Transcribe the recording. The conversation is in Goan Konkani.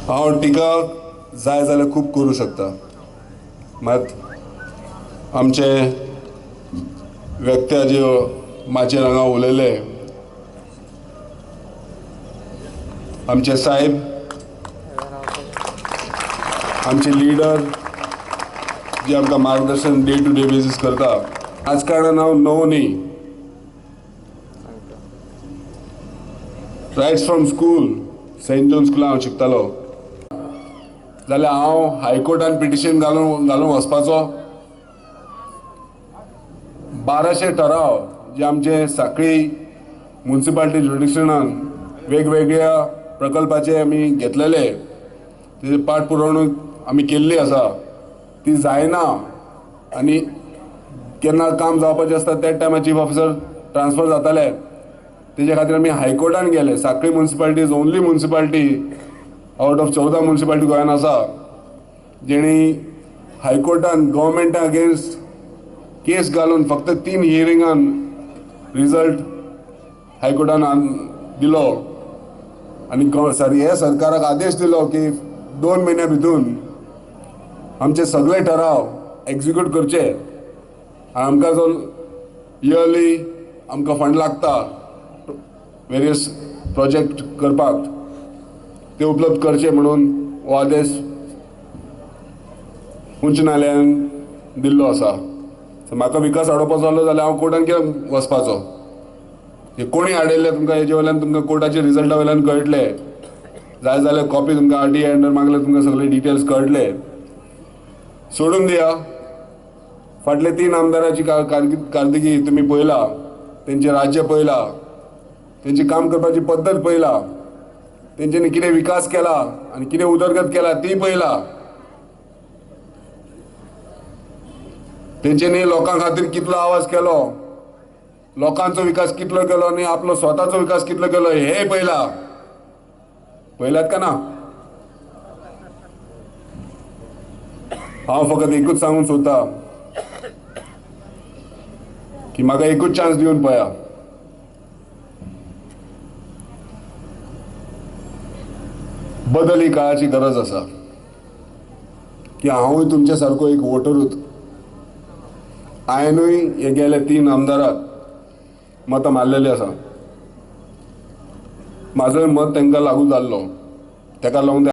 हांव टिका जाय जाल्यार खूब करूं शकता, मात आमचे व्यक्त्या ज्यो माचयेर हांगा उलयले, आमचे साहेब, आमचे लिडर जे आमकां मार्गदर्शन डे टू डे बेजीस करता. राजकारणान हांव नवो न्ही, right from school Saint John स्कुलान हांव शिकतालो. जाल्यार हांव हायकोर्टान पिटिशन घालून घालून वचपाचो. 1200 ठराव जे आमचे साखळी मुन्सिपालिटी ज्युरिडिक्शनान वेगवेगळ्या प्रकल्पाचे आमी घेतलेले, तेजे पाठ पुरवणूक आमी केल्ली आसा, ती जायना आनी केन्ना काम जावपाचें आसता त्या टायमार चीफ ऑफिसर ट्रान्सफर जाताले. तेजे खातीर आमी हायकोर्टान गेले. Sanquelim municipality is only municipality out of 14 municipality गोंयान आसा जेणी हायकोर्टान गव्हर्मेंटा अगेन्स्ट केस घालून फक्त 3 हियरिंगान रिजल्ट हायकोर्टान दिलो आनी हे सरकाराक आदेश दिलो की 2 म्हयन्या भितून आमचे सगळे ठराव एक्झिक्यूट करचे आनी आमकां जो इयरली आमकां फंड लागता वेरियस प्रोजेक्ट करपाक ते उपलब्ध करचे म्हणून हो आदेश उच्च न्यायालयान दिल्लो आसा. म्हाका विकास हाडोवपाचो जालो जाल्यार हांव कोर्टान कित्याक वचपाचो? हे कोणी हाडयल्ले तुमकां हेजे वयल्यान तुमकां कोर्टाचे रिजल्टा वयल्यान कळटले. जाय जाल्यार कॉपी तुमकां आरटीआय अंडर मागल्यार तुमकां सगळे डिटेल्स कळटले. सोडून दिया, फाटले 3 आमदाराची कारकिर्दी तुमी पळयला, तेंचें राज्य पळयला, तेंची काम करपाची पद्दत पळयला, तेंच्यांनी कितें विकास केला आनी कितें उदरगत केला ती पळयला, तेंच्यांनी लोकां खातीर कितलो आवाज केलो, लोकांचो विकास कितलो केलो आनी आपलो स्वताचो विकास कितलो केलो हे पळयला. पळयल्यात का ना? हांव फकत एकूच सांगूंक सोदता की म्हाका एकूच चान्स दिवन पळया. बदल ही काळाची गरज आसा की हांवूय तुमच्या सारको एक वोटरूच. हांवेनूय हे गेले 3 आमदाराक मतां मारलेली आसा. म्हाजोय मत तांकां लागू जाल्लो, ताका लागून